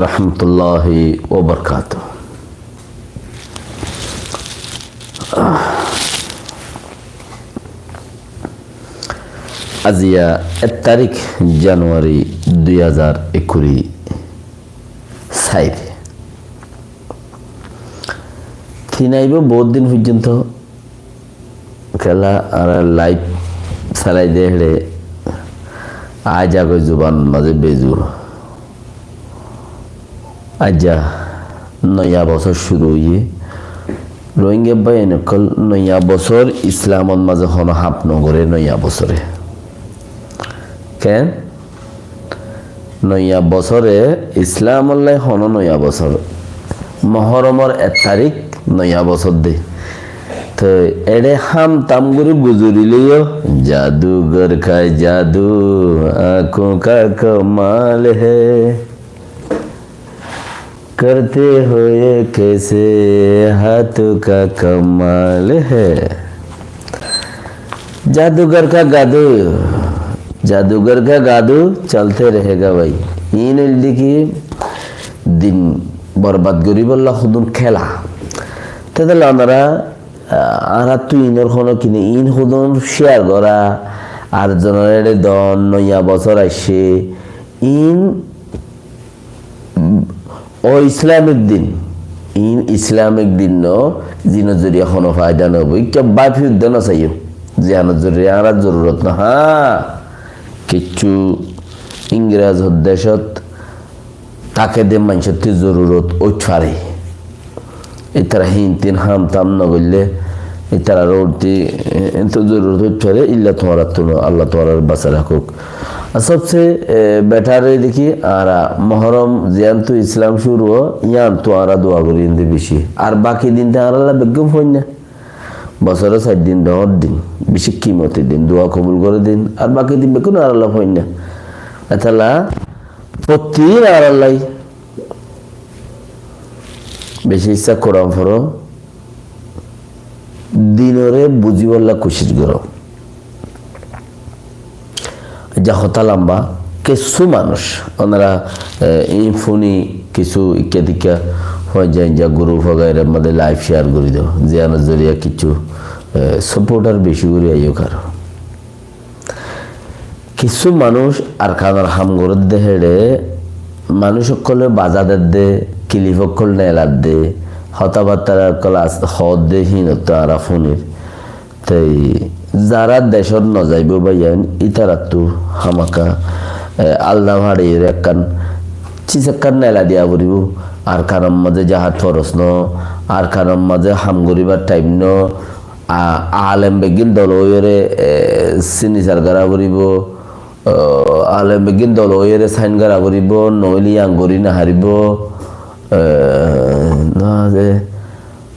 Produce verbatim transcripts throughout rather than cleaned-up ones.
rahmatulláhi wa barakátuhu. Aziya ek tarík januwari dui házar ekkuri sair. Tin aibó bout din foijjonto kiyólla añára laif salai de héçe aijja goi zuban mazé bezu. Aijja noiya bosór cúru óiye. Rohingya báiyain ókkol noiya bosór Islamor mazé honó ham no goré noiya bosóre. Ken? Noiya bosóre Islamollá honó noiya bosór. Mohoromor ek tarík noiya bosór de. Toi eçe ham tam gorí guzorilé yó, jadúgar ka jadú, añkhon ka kamal hai, karte hue kaise hátho ka kamal hai. Jadugar ka jadu, jadugar ka jadu cholte rahega bhai. Iín óilde ki din borbad goríbolla hodún kéla. Tede onora, ah, añárattu iínor honó kine iín hodún share gora, ar zonore eçe don, noiya bosór aiccé, iín O Islamik din, in Islamik din no, zinor zoriya hono faida no óibo. Ikká báfi uddá no saiyó. Ziyanor zoriya añárar zorurot no. Há, kissú Ingres decót táke de maincóttu zorurot óit fare. Ítara hin tin ham tam no goille, ítarar uorti, e, entú zorurot óit fare, illa tuáñrattú no, Allah tuáñrare basai rakók. Ar sobse, e, better óilde ki, añára Muharrom ziyántu Islam cúru ó, yíantu añára dua gorí de beci. Ar baki din te añáralla beggún foinna. Bosóre sair din, doñr din, beci kimoti din, dua kobul gore din, ar baki din beggún añáralla foinna. Etalla fottí din añárallai beci issá Kuran foro, dinore buzíbolla kucíc goró. Aijja hotá lamba, kissú manúic, onora, e, iín fúni kissú ikká tikká, hoijja inja group wagairar mazé live share gorí do, ziyanor zoriya kissú, e, supporter beci gorí aiyók aró. Kissú manúic Arkanor ham gorédde héçe, manúic ókkole baza dedde, kilif ókkol neladde, hotábattara ókkol as-, hoódde híinottú añára fúnir. Toi zara decót no zaibó báiyain, ítarattú hámaka, e, alda façiyóre ekkán cis ekkán nela diya foribó. Arkanor mazé jahad foros no, Arkanor mazé ham goríbar thaim no, A-, alem beggín dol óiyore, e, sinisar gora foribó, o, alem beggín dol óiyore sain gora foribó, noóile yián gorí no faribó, e, no ze,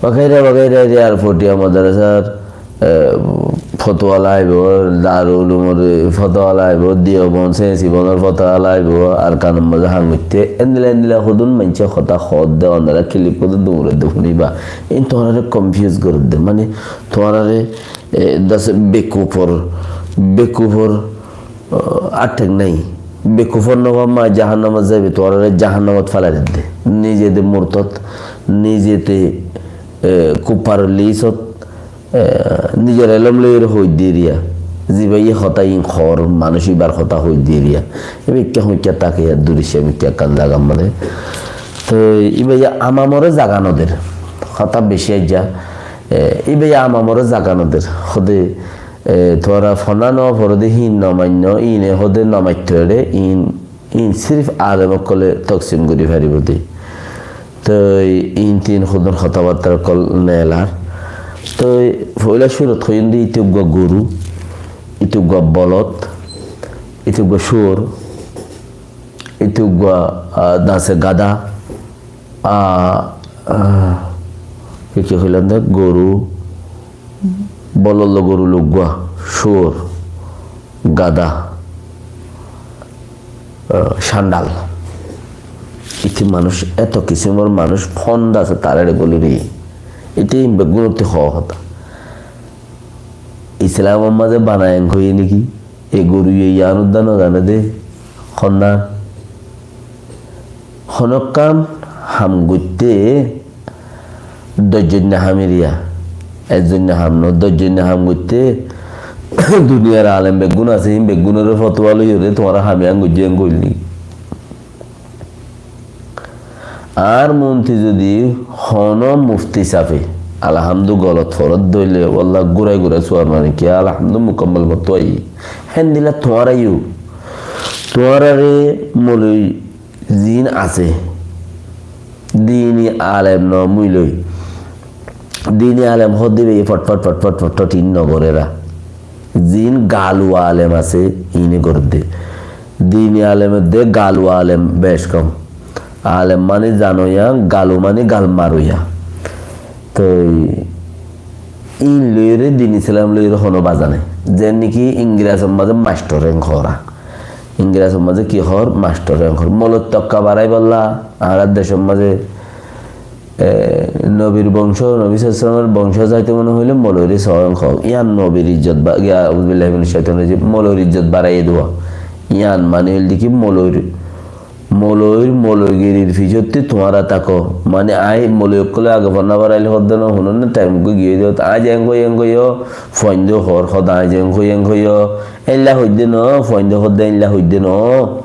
wagaira wagaira ere ar Fotiya madrasar, e, fotowala aibó, Darul Ulumor fotowala aibó, Diyobon, Sensibonor fotowala aibó, Arkanor mazé ham goitté, endilla endilla hodún maincé hotá hoódde, onora kilif hoódde, duñredde fúniba. Iín tuáñrare confuse gorédde, mane, Tuáñrare, e, dase bekufor, bekufor, o, attek nai. Bekufor no famma jahannamot zaibe, tuáñrare jahannamot félai dedde. Nize de murtad, nize de, e, kuffar lisot, e, nizor elom loiyore hoidde eriya. Zibaye hotá in hor, manúic ibar hotá hoidde eriya. Ebe ikká hoikká take, duri sem ikká kan zagar maze. Toi ibaye amamore zaga no der. Hotá beci aijja. E, ibaye amamore zaga no der. Hode, e, tuáñra fona no forode hin no mainno, ine hode no maitto ere, in, in sirif alem okkole toksim gori faribo de. Toi in tin hodun hotábattar okkol nelar. Toi foila curut hoiyum de itu eggua goru, itu eggua bolot, itu eggua cuor, itu eggua, ah, dase gada, ah, ah, ki ki hoilam de, goru, bolot loi goru loi eggua, cuor, gada, ah, candal. Iti manúic, eto kisimor manúic fon dase tarare goli ri. Iti beggúnotti hoó hotá. Islamor maze banayen hoiye niki? E goruye yián udda no zane de, honna, Honókkán ham goitté doijjoinna ham eriya, ekzoinna ham no, doijjoinna ham goitté duniyar alem beggún asé, hín beggúnoré fotuwa loiyóre tuáñra ham iyán goijjó, iyán goillí. Añár monti zodi honó mufti safe alhamdu golot foródde óile, walla gúrai gúrai suwar mare ki alhamdu mukammal fotuwa aiyé. Héndilla tuáñra yó, tuáñrare moloi ziín asé, dini alem no muiloi. Dini alem hoódde íba fotfot, fotfot, fotfot iín no goré ra. Ziín galu alem asé, iíne gorédde. Dini alem edde galu alem bec kom. Alem mani zanoya, galu mani gal maroya. Toi iín loiyóre, din Islam loiyóre honó baza nai. Zen niki Ingirasor mazé mastor en hoór. Ingirasor mazé ki hoór? Mastor en hoór. Moloi tokka baráibolla añárar decor mazé, e, nobir bongco, nobi sallallahu alaihi wasallamor bongco zaito mone hoile moloire só en hoó. Iyán nobir ijjot ba-, giya, auzubillahi minash shaitanir rajim, moloire ijjot baráiye duwa. Iyán mani hoilde ki moloire Moloir, moloigirir ficottí tuáñra táko. Mani aññí moloi ókkolé age fonná barailé hoódde no, hunónne taim uggúa giyói de, aññí zeén hoiyí eén hoiyó, fuaindé hoór hodá aññí zeén hoiyí eén hoiyó, éilla hoiddé no, fuaindé hoódde éilla hoiddé no.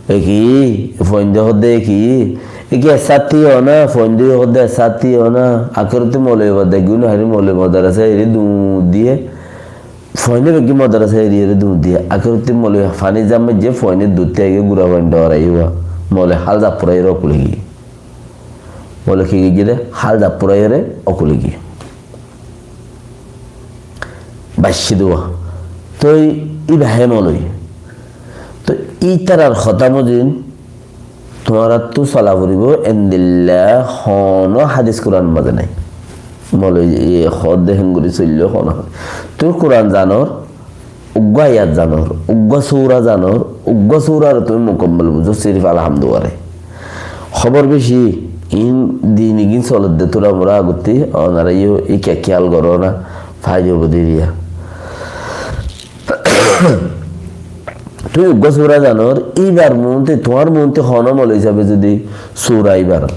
E ki? Fuaindé hoódde e ki? E ki essáttiyo na, fuaindé hoódde essáttiyo na. Akérottí moloi bade gúi no harí moloi modarasá eri duñr diyé. Fuaindé beggín modarasá eriyóre duñr diyé. Akérottí moloi faní zam maijjé, fuaindé duttí aigiyé gura fuain dhoraiyé uwa. Moloi hál zaf furaiyóre ókkol giyé. Moloi ki giyé de? Hál zaf furaiyóre ókkol giyé. Baiccí de uwa. Toi íba hé moloi. Toi ítarar hotá mozin tuáñrattú sola foribó, endilla honó hádis Kuran mazé nái. Moloi hoódde héngori soilló honó. Tuñí Kuran zanor, uggúa ayat zanor, uggúa súra zanor, uggúa súrare tuñí mukammal buzó, sirif alhamdu uware. Hóbor beci, iín din igín soledde túra mura agottí, onará yó íkka kiyal goró na, faida óibo de eriya. Tuñí uggúa súra zanor, íbar muúntu, tuáñr muúntu honó moloi sábe zodi súra íbar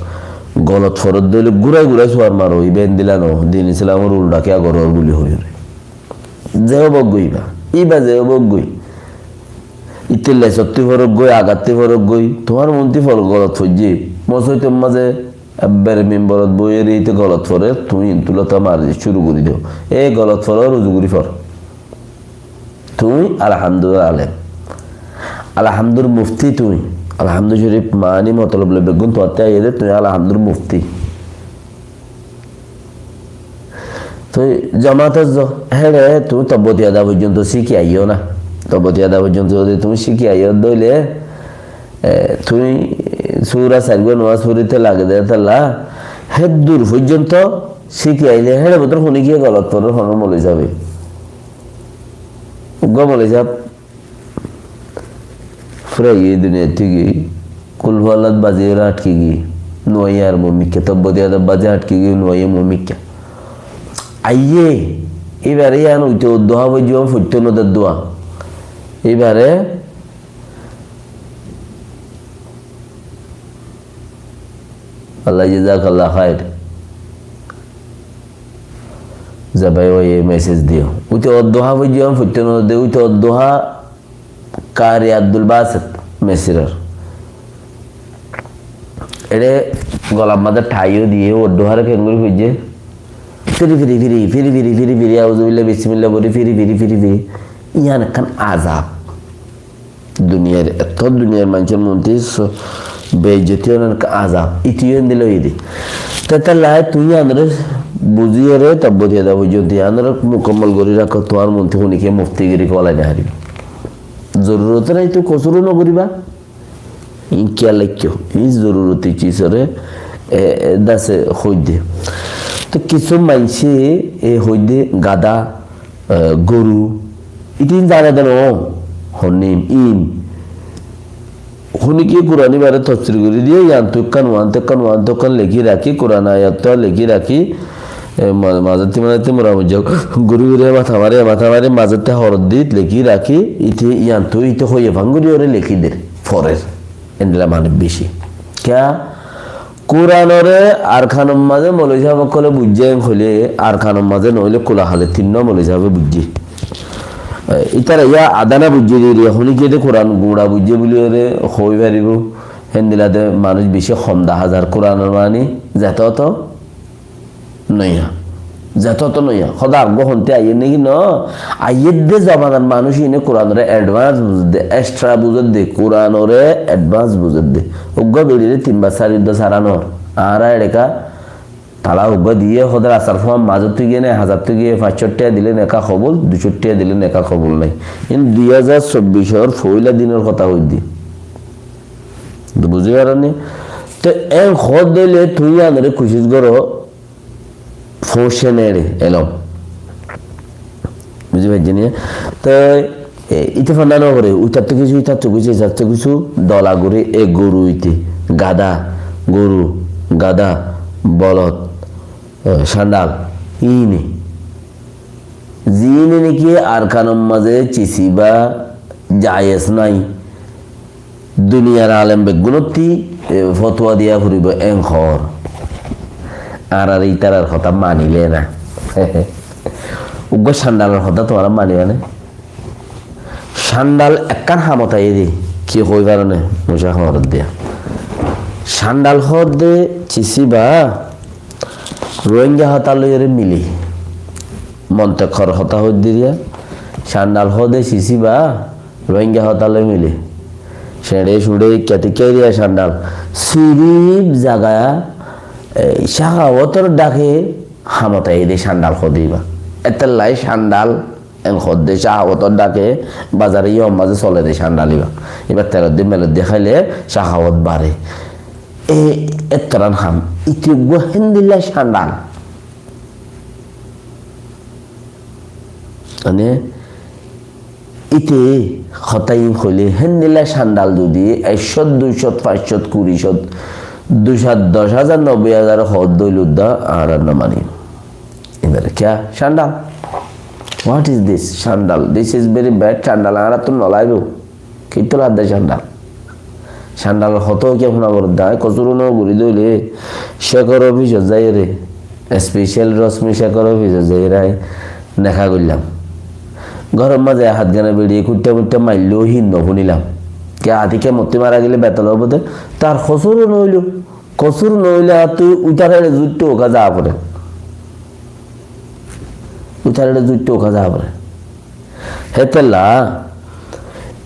golot foredde óile gúrai gúrai suar maro, íba endilla no, din Islamor uldha kiyá gorór buli hoiyóre. Ze óbok goi íba, íba ze óbok goi. Íte lesottí forok goi, agattí forok goi, tuáñr muúntu fol golot foijjé. Mosóitor mazé ebbere mimborot boiyóre íte golot forer, tuñí intú lota mari cúru gorí do. E golot forer, uzu gorí for. Tuñí Alhamdur alem. Alhamdur mufti tuñí. Alhamdu Corif mani motolob loi beggún tuáñtte aiyé de, tuñí Alhamdur mufti. Toi jomaat ot zo, héçe tuñí Tabbat Yada foijjonto cíki aiyó na. Tabbat Yada foijjonto zodi tuñí cíki aiyó de óile, e, tuñí sura sairgua nomaz forite lage de tolla, héddur foijjonto cíki aile, héçe bútore hone kiyé golot forer, honó moloi sábe. Uggúa moloi sáb fúrai giyé duniyaittú giyé. Kul hu Allat bazi ore añtki giyé. Nuaiyé ar mumikká. Tabbat Yada bazi añtki giyé, nuaiyé mumikká. Aiyé, íbare yián uite Wadduha foijjó, foittó no der dua. Íbare Allah jazakallah khair. Ze bái óiye message diyo. Uite Wadduha foijjó, foittó no de, uite Wadduha Kari Abdul Basit Misirar. Eçe golar mazé thaiyó diye, Wadduhare kengori foijjé. Firi, firi, firi, firi, firi, firi, firi, auzubillah, bismillah boli, firi, firi, firi, firi. Yián ekkán azab. Duniyar, etó duniyar maincór muúntu so-, beijjoti ónar azab. Ítara yó endilla óiye de. Te tolla tuñí yiánore buziyóre, Tabbat Yada foijjonto yiánore mukammal gorí rakó, tuáñr muúntu hone kiyé muftigiri kolai no haribá. Zorurot nái, tuñí kosuro no goriba. Iín kiyal raikkó, iín zoruroti cizore, e, e, dase hoidde. To kissú maincé e hoidde gada, e, goru, itín zane de no, honnim, iín. Hone kiyé Kuran íbare tofsir gorí diye, yiántu ekkán, uántu ekkán, uántu ekkán lekí rakí, Kuran ayat lekí rakí, e, ma-, mazette mazette mura mujja gorí gorí, matha mari, matha mari, mazette horot dit lekí rakí, ite yiántu, ite hoiye fán gorí ore lekí der, forer. Endilla manúic beci. Kiyá? Kuranore Arkanor mazé moloi sáb ókkole buijjé en hoilé, Arkanor mazé noóile Kulahale tinnó moloi sábe buijjé. E, ítara yá adá no buijjé de, honikiyé de Kuran guñça buijjé buliyóre hoi faribó. Héndilla de manúic beci hom dahá zar. Kuranor maáni zeto oto noiya. Zeto oto noiya. Hoda ar uggúa honté aiyér né ki no? Aiyér de zobanar manúic ine Kuranore advance buzér de, extra buzér de, Kuranore advance buzér de. Uggúa beçire tin bar sári uddúa sára no ór. Añára eçe ká tala uggúa diyé, hoda rastar fúañr mazóttu giyé né, hazarttu giyé, fañs cót tiya dile neka kobul, dui cót tiya dile neka kobul nái. Ín dui házar sobbicor foóila dinor hotá hoiddí. Buzí farónni? Te en hoódde óile tuñí iánore kucíc goró, fóñse neçe elóm. Buzí faijjó né? Te, e, íte fanda no goré, uitattú kissú, ítattú kissú, ítattú kissú, dola gorí, e goru íte, gadá, goru, gadá, bolot, e, candal, íne. Ziíne niki Arkanor mazé cisibá jayes nái. Duniyar alem beggúnottí, e, fotuwa diya foribó en hoór. Añárar ítarar hotá manilé na. Uggúa candalor hotá tuáñra manibá né? Candal ekkán hamot aiyé dé, ki hoi faróne? Mucá hoór diya. Candal hoódde cisibá Rohingya hotá loiyóre milé. Montekor hotá hoiddé diya. Candal hoódde cisibá Rohingya hotá loi milé. Ceñçe cuñçe ikká tikká eriya candal. Sirif zaga, e, cáhawotor dhake hamot aiyé dé candal hoódde ibá. Étella candal en hoódde cáhawotor dhake bazare yó mazé sole dé candal ibá. Ibá terodde melodde háile cáhawot bare. E, ettoran ham. Íte uggúa héndilla candal. Mane, íte hotá iín hoilé, héndilla candal zodi ek cót, dui cót, fañs cót, kuri cót, dui cót, doc házar, nobboi házar hoódde óile uddúa añára no manim. Íbaré kiyá? Candal. What is this? Candal. This is very bad. Candal añárattú no laibo. Kittú ladde candal. Candalor hotá kiyá fúna foredde? Añí kosúr no gorí dóile Cékor ofisot zaiyóre, special Rosmi Cékor ofisot zaiyóre añí neka goillám. Góror mazé hátgana beçiye kuittá muittá mailló hín no fúnilám. Kiyá, hátí kiyá mottí mara gele betal óibo dé? Tar kosúr no óilo. Kosúr no óile añáttu uitar héçe zuitto uká za fore. Uitar héçe zuitto uká za fore. Hétolla,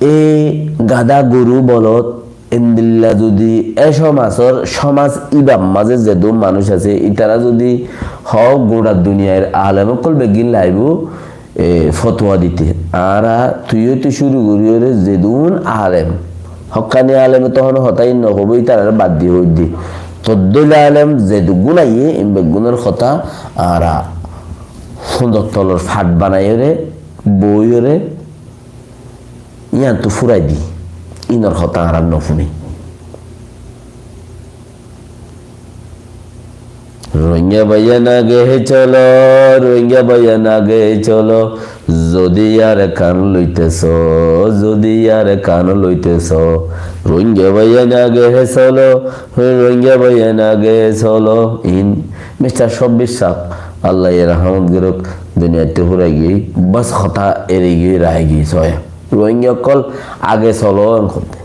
e gadá, goru, bolot, endilla zodi e cómazor, cómaz íbar mazé zedún manúic asé, ítara zodi hoó gura duniyair alem ókkol beggín laibo, e, fotuwa dite. Añára tuiyóttu cúru goríyoré zedún alem, hókkani aleme tohón hotá ín nohóibo, ítararé bad di hoóidde. Toddóilla alem zeduggún aiyé, ín beggúnor hotá añára fundor tolor fat banaiyóre, boóiyoré, yíantu fúrai di, ínor hotá añára nofúni. Rohingya báiyain age cholo, Rohingya báiyain age cholo, zodi yare kan loiteso, zodi yare kan loiteso. Rohingya báiyain age cholo, Rohingya báiyain age cholo. In Mister Shabbir sáb, Allah ye rahamot gorok, duniyaittú fúrai giyói, bas hotá eri giyói, rahi giyói, soya. Rohingya ókkol age solo, en hoódde.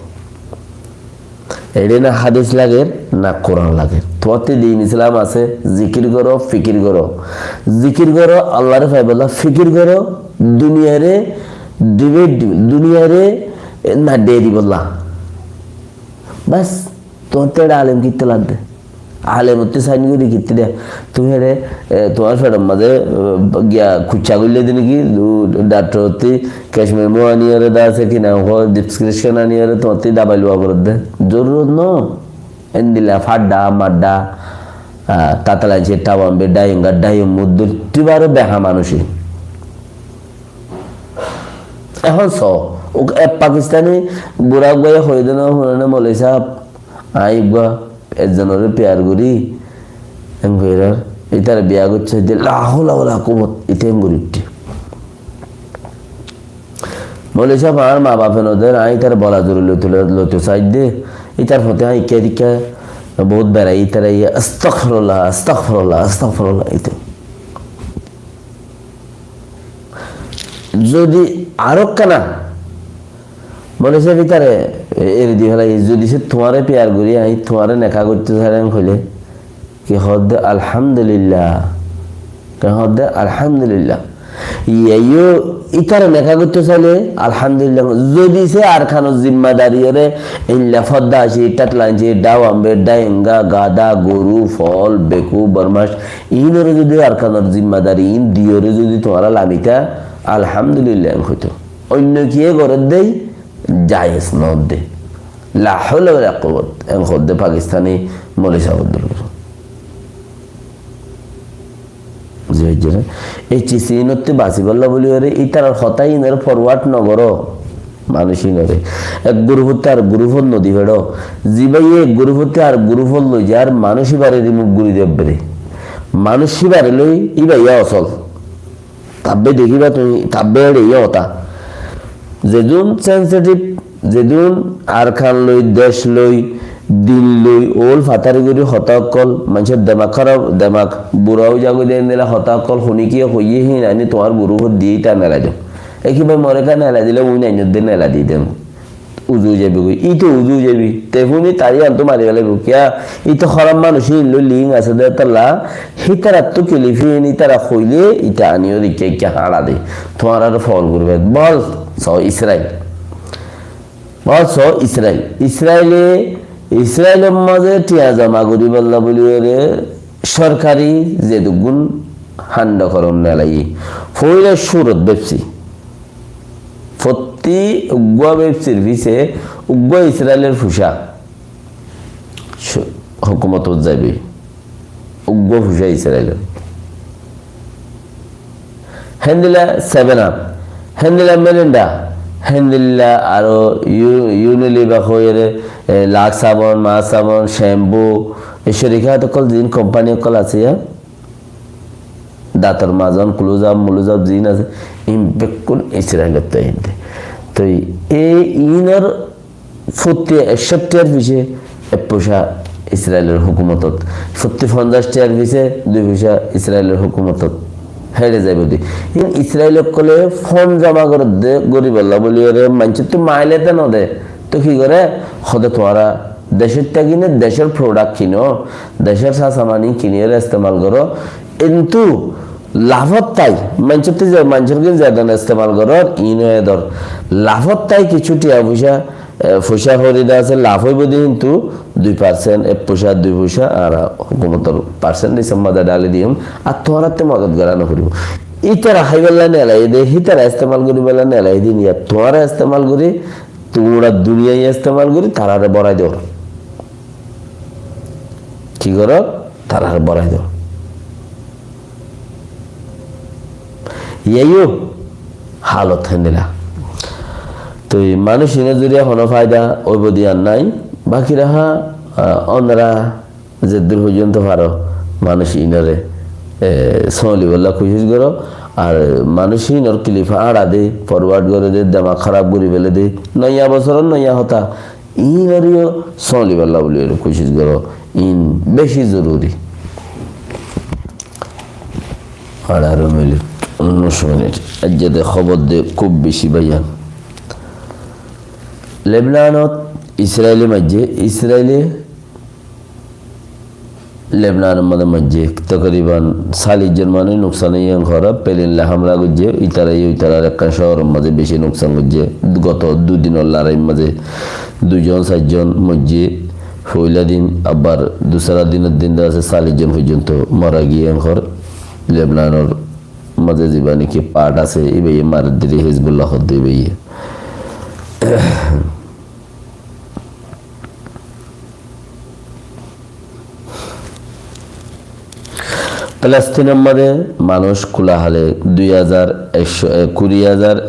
Eçé na hádis lager, na Kuran lager. Tuáñtti din Islam asé, zikir goró, fikir goró. Zikir goró, Allaré faibolla fikir goró, duniyairé debate dibo, duniyairé, e, na deribolla. Bas, tuáñtti eçé alem kittú ladde? Alemottú sain gorí kittú de? Tuñí eçé, e, tuáñr feçor mazé, e, giya kuccá goillé de niki, du-, daktor ottú Kashmir Muh aniyóre dase ki nam hoó, description aniyóre tuáñttí dabai luwa foredde. Zorurot no. Endilla fadda, madda, ah, tatalainci, tabambe, dainga, daiyum, muddur, tibaro beha manúici. Ehón so, uk-, ek Pakistani bura uggúaye hoiyé de no, húnone moloi sáb, añí uggúa ekzonoré piyar gorí, en goirar, ítare biya goittó de, la hawla wala quwwata, íte en gorí uiththé. Moloi sáb, añár ma bafe no der, añí ítar bola zuri loito, loito saidde, ítar foti añí ikká dikká Bout berai ítara iye, "Astagfirullah, astagfirullah, astagfirullah," ite. Zodi aró ekkán moulovi sáb ítare eri di félaiye, zodi se tuáñre piyar gorí, añí tuáñre neká goitté sairé hoilé, ki hoódde, "Alhamdulillah." Ki hoódde, "Alhamdulillah." Iye yó ítare neká goitté sailé, "Alhamdulillah." Zodi se Arkanor zimmadari ore, eilla fodda aci, tatlanci, dawambe, dainga, gada, goru, fol, beku, bormac, inore zodi Arkanor zimmadari in diyore zodi tuáñra lamita, "Alhamdulillah," en hoito. Oinno kiye goredde, jaiz no de. La hawla wala quwwata, en hoódde Pakistani moulovi sáb. Buzí faijjó né? Ei ciz inottú basibálla buli ore, ítarar hotá inore forward no goró. Manúic inore ek gurufottú ar gurufot no di fero. Zibáye ek gurufottú ar gurufot loi zar, manúic ibare remove gorí de ebbere. Manúic ibare loi, íba iye osol. Tabbe dekíba tuñí, tabbe eçe iye hotá. Zedún sensitive, zedún Arkan loi, dec loi, din loi, óul fatari gorí hotá ókkol, maincór demak háraf, demak bura ói zagói de endilla hotá ókkol, huni kiye hoiyé, hín aní tuáñr gurufot diyé, íta nelai do. Ekíba more ká nelai dile, uin ainor de nelai di dem. Uzu ói zaibo goi, íte uzu ói zaibi. Te fúni tari antu mari félaibo. Kiyá? Íte hóraf manúic ín loi link asé de tolla, hítarattú kilif ín ítara hoilé, íte aníyo de ikká ikká háñça de. Tuáñrare fol goribo. Bol, so Israil. Bol, so Israil. Israile, Israilor mazé tiañ zoma goribolla buli ore sorkari zedukkún handokor nelaiye. Foila curot bepsi. Fottí uggúa bepsir fise uggúa Israilor fucá cu-, hókumotot zaibo. Uggúa fucá Israilor. Héndilla Seven Up, héndilla Mirinda, héndilla aró Yu-, Unilever hoiyóre, e, Lux sabon, Maz sabon, shampoo, e corikat ókkol zin kompani ókkol asé, ya? Dator mazon, Close Up, Muluz Up zin asé, in bekkún Israilottú aiyé de. Toi e inor fottí ekcó tiar fise ek foicá Israilor hókumotot, fottí fonzaic tiar fise dui foicá Israilor hókumotot. Héçe zaibo de. In Israil ókkole fon zoma goredde, goribolla buli ore, maincóttu maile te no de. To ki gore? Hode tuáñra decót táki ne decór product kino, decór sasamani kiniyóre estemal goró. Kintu lafot tái, maincóttu ze, maincór gin zedon estemal goró, ino edor. Lafot tái kissú tiañ foicá, e, foicá hori de asé, laf óibo de kintu dui percent, ek foicá, dui foicá, añára hókumotor percent hísabe mazé dhali diyum, ar tuáñratte modot gorá no foribo. Ítara háibolla nelai de, hítara estemal goribolla nelai de, niya tuáñra estemal gori, tuáñra duniyai estemal gori, tarare borai dor. Ki goró? Tarare borai dor. Yeiyo halot héndilla. Toi manúic inor zoriya hono faida óibo de ar nai. Baki raha, ah, onora zeddur foijjonto faro, manúic inore, e, sómalibolla kucíc goró. Ar manúic inor kilif áñça de, forward gore de, demak háraf gori fele de, noiya bosoror noiya hotá, inore yó sómalibolla buli kucíc goró. In beci zoruri. Añçáro minit, unnúic minit. Aijja de hóbor de kúb beci baiyan. Lebnanot Israile maijje, Israile Lebnanor mazé maijje tokriban callic zon manúic nuksan óiye, en hora pelin loi hamla goijje, ítara yó ítarar ekkán cóoror mazé beci nuksan goijje. Goto dui dinor lorair mazé dui zon sair zon moijje, foila din, abar dusra dinor din de asé callic zon foijjonto mara giyé, en hor Lebnanor mazé ziba niki part asé, íbaye marer de Hezbollah hoó de íbaye. Falastinor mazé manúic kula hale dui házar ekcó, e, kuri házar,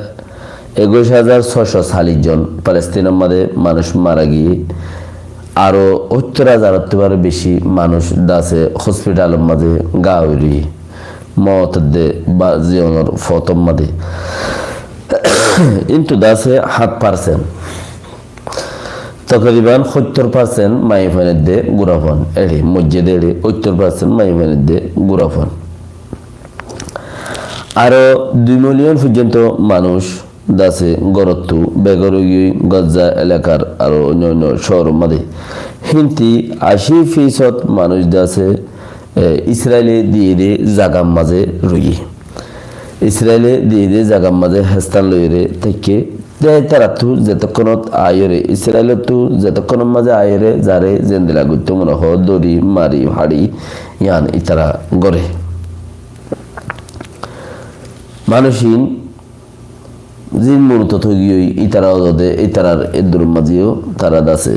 ekuic házar sóco callic zon Falastinor mazé manúic mara giyé, aró óttor házar ottu baró beci manúic de asé hospitalor mazé gaa ói roiyé, moot de ba ziyonor fotor mazé. Kintu de asé háñt percent. Tokoriban óttor percent maiyafuain edde gura fuain, ere moijje de ere óttor percent maiyafuain edde gura fuain. Aró dui million foijjonto manúc de asé górottu beghor óigiyoi Gaza elakar aró oinno oinno cóoror mazé. Híntu ací fisót manúc de asé, e, Israile diye de zagar mazé roiye. Israile diye de zagar mazé héstan loiyóre táikke. Te ítarattú zetokkonot aiyóre, Israilottu zetokkonor mazé aiyóre, zare zendila goittó mone hoó, dóri, mari, fari, yián ítara goré. Manúic-ín zin murtad óigiyoi, ítara ódode, ítarar eddur mazé yó tara de asé,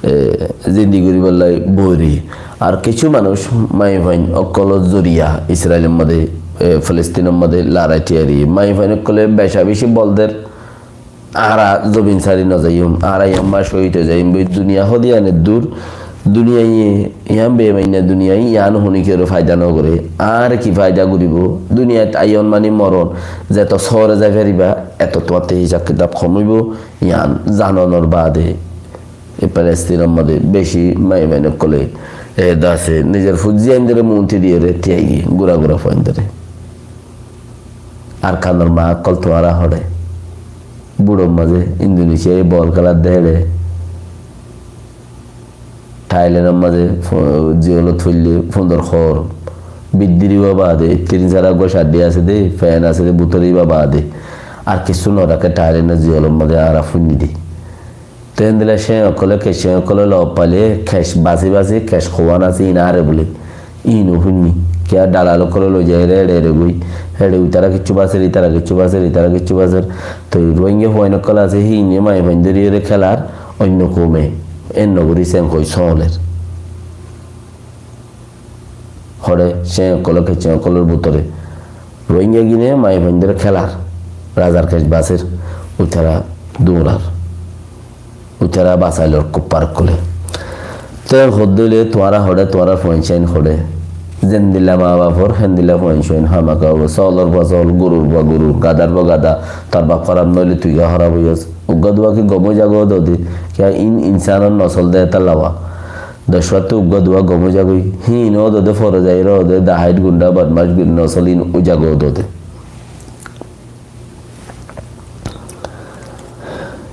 e, zindigi goríballa boiré. Ar kessú manúic maiyafuain ókkolor zoriya Israilor mazé, e, Filistinor mazé lorai tiyari. Maiyafuain ókkole beca beci bol der, añára zobin sári no zaiyum, añára yián ba cóhid ói zaiyum boi. Duniya hoó de yián eddur, duniyaiye yián beimainna duniyai, yián honi kiyóre faida no goré. Añáre ki faida goríbo? Duniyait aiyon mani moron, zeto sóore zai fariba, eto tuáñtte hisab kitab hom óibo, yián zanonor baade. E Palestinor mazé beci maiyafuain ókkole, e, de asé, nizor fut ziyaindóre muúnti diyóre tíyai giyé, gura gura fuaindóre. Arkanor maa ókkol tuáñra hoçé. Buçor mazé Indonesiaye bol kélar de héçe. Thailandor mazé fo-, ziyolot foille fundor hoór. Biddiri íba baade, tirin sára uggúa caddi asé de, fen asé de, bútore íba baade. Ar kessú no raké Thailandor ziyolor mazé añára fúinni de. Te héndilla céñ ókkole, kec céñ ókkole lou faile, kec basi basi, kec kouwan asé, iín añáre bóle. Iín ó fúinni. Kiyá dalal ókkole loi zaiyóre eçe eçe goi. Eçe ítara kessú baser, ítara kessú baser, ítara kessú baser. Toi Rohingya fuain ókkol asé, híine maiyafuain dóriyóre kélar, oinno koume. Enno gorí céñ hoi sóoler. Hoçé céñ ókkol, kec céñ ókkolor bútore. Rohingya gine maiyafuaindóre kélar. Razar kec baser. Ítara duñrar. Ítara basailor kuffar ókkole. Te hoódde óile tuáñra hoçé, tuáñrar fuain céñ hoçé. Zendilla maa bafor, héndilla fuain céñ hámaka óibo. Sóolor fua sóol, gurur fua guru, gadar fua gada. Tor baf hóraf noóile tui kiyá hóraf óiyos. Uggúa duwa ki gom ói zagói dóde. Kiyá iín insánor nosol de étalla wa. Doc fúattú uggúa duwa gom ói zagói. Híin ó dóde fore zaiyóre óde dahait gundha badmac gundha nosol iín ói zagói dóde.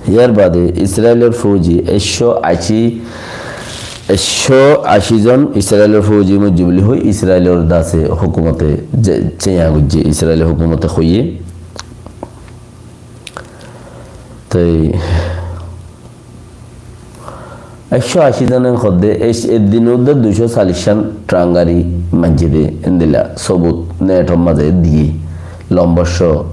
Yar baade Israilor fouji ekcó ací, ekcó ací zon Israilor fouji moijjé buli hoi Israilor de asé hókumote ze-, céña goijjé, Israilor hókumote hoiyé. Toi ekcó ací zone hoódde, e, e din uddá duicó callic cán tran gari maijjé de, endilla sobut netor mazé diyé, lombor cóo.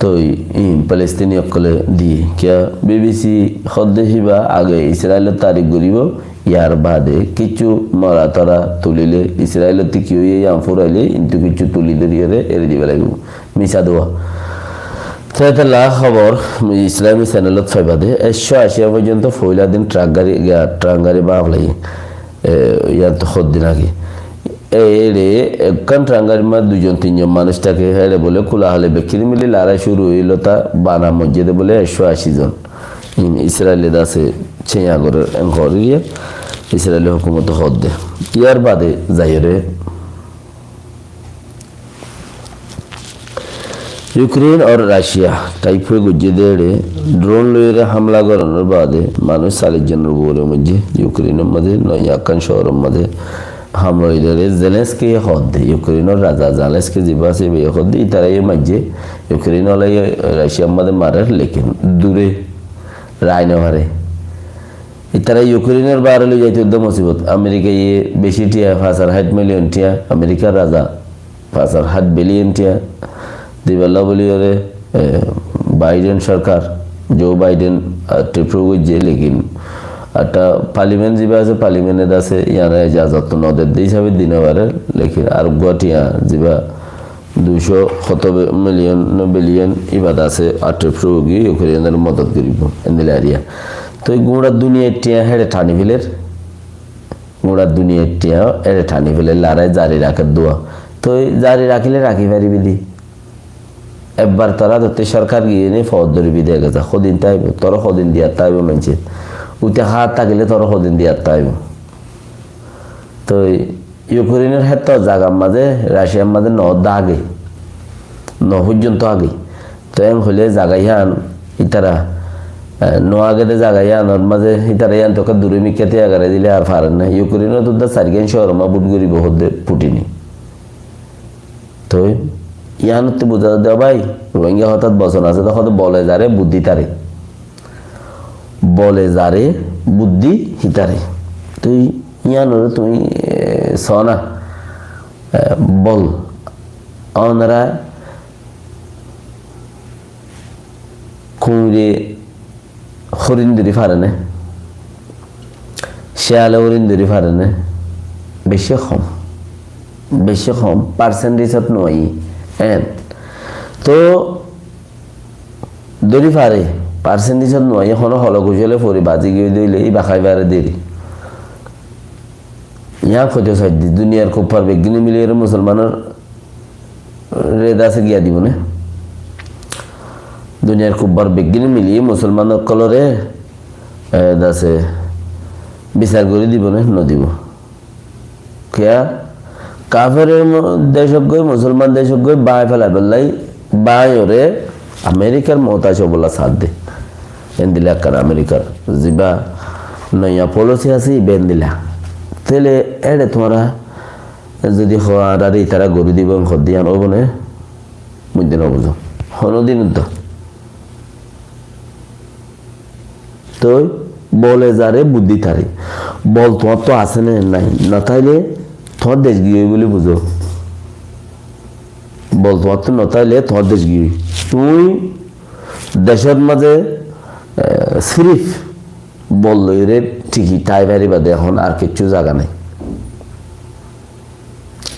Toi, i, Palestini ókkole diyé. Kiyá, B B C hoódde híba age Israilor tarif goríbo, yar baade kissú mora tora tulile, Israilottú ki óiye yián furaile, kintu kissú tuli dóriyóre eri diba laibo. Misá duwa. Te étella hóbor Islami senelot faiba de, ekcó ací foijjonto foila din trak gari, ga-, trak gari baf laiye. E, yián to hoddin age. E, ere, ekkán trak garir maze duizon tinzon manúc táke, ere bole kula hole bekkiri mili lorai curu óilo, ta bana moijjé de bole ekcó ací zon. In Israile de asé céña gorer en horir ye, Israile hókumote hoódde. Yar baade zaiyóre Yukrein ar Racia taifoi goijjé de ere dron loiyóre hámla goronor baade manúc callic zonor uore moijjé. Yukreinor mazé Noyakkán cóoror mazé hámla óile ere Zelenski hoódde, Yukreinor raza Zelenski ziba asé, íbaye hoódde, ítaraye maijjé, Yukrein olaye Raciar mazé marer, lekin dure rai no fare. Ítara Yukreinor baáre loi zaito uddá musibot. Amerikaye beci thiañ, fañs ar háit miliyon thiañ, Amerikar raza fañs ar háit biliyon thiañ dibálla buli ore, e, Baiden sorkar, Joe Baiden, a, tripro goijje, lekin ekta parliament ziba asé, parliament e de asé, yián e ejazot no der de hísabe di no fare, lekin ar uggúa thiañ ziba duicó hoto bi-, miliyon, no biliyon, íba de asé, athro furogí Yukreinor modot goribo, endilla eriya. Toi gura duniyar thiañ héçe thani feler, gura duniyar thiañ héçe thani feler, lorai zari raker dua. Toi zari rakile raki faribi de. Ebbar tora dotte sorkar giyene fot doribi de geza. Hodin taibo, tore hodin diya taibo maincé. Uite hát tákile tor hodin di atta aibo. Toi Yukreinor hétto zagar mazé, Raciar mazé no dá age, no foijjonto age. Toi en hoile zaga iyan itara, eh, no age de zaga iyanor mazé itara iyan toka dure mikká tiya gare dile ar faren na. Yukreinot udda sairgán cóor ma bút goribo hodde Putine. Toi iyanotte buza de bái, Rohingya hotát bosón asé de hode bole zare buddí tare. Bole zare buddí hitare. Toi iyanore tumi, eh, só na, eh, bol. Onora kuñre horin dóri fare né? Ciyale horin dóri fare né? Beci hom. Beci hom. Percentage ot no aiyé. En. To dóri fare. Percentage ot no aiyé. Hono holo kucole fori bazi giyé de óile, iba hái fare deri. Iyan hoito saidde, duniyar kuffar beggúne mili ere musolmanor re dase giya dibo né? Duniyar kuffar beggúne mili musolman ókkolore, e, dase bisar gori dibo né? No dibo. Kiya? Kaferor mo-, decot goi, musolman decot goi, báñgi felaibálla, báñgiyore Amerikar muhtaj óibolla saádde. Endilla ekkán Amerikar ziba noiya policy asé, iba endilla. Tóile ére tuáñra zodi hoó, añáre itara gori dibo, en hoó de iyan óibo né? Mui de no buzóm. Honodin to. Toi bole zare buddí tare. Bol tuáñttu asé né nai? No táile tuáñr dec giyói buli buzó. Bol tuáñttu no táile tuáñr dec giyói. Tuñí decór mazé, eh, sirif bol loiyóre tiki tái faribá de, ehón ar kiccú zaga nai.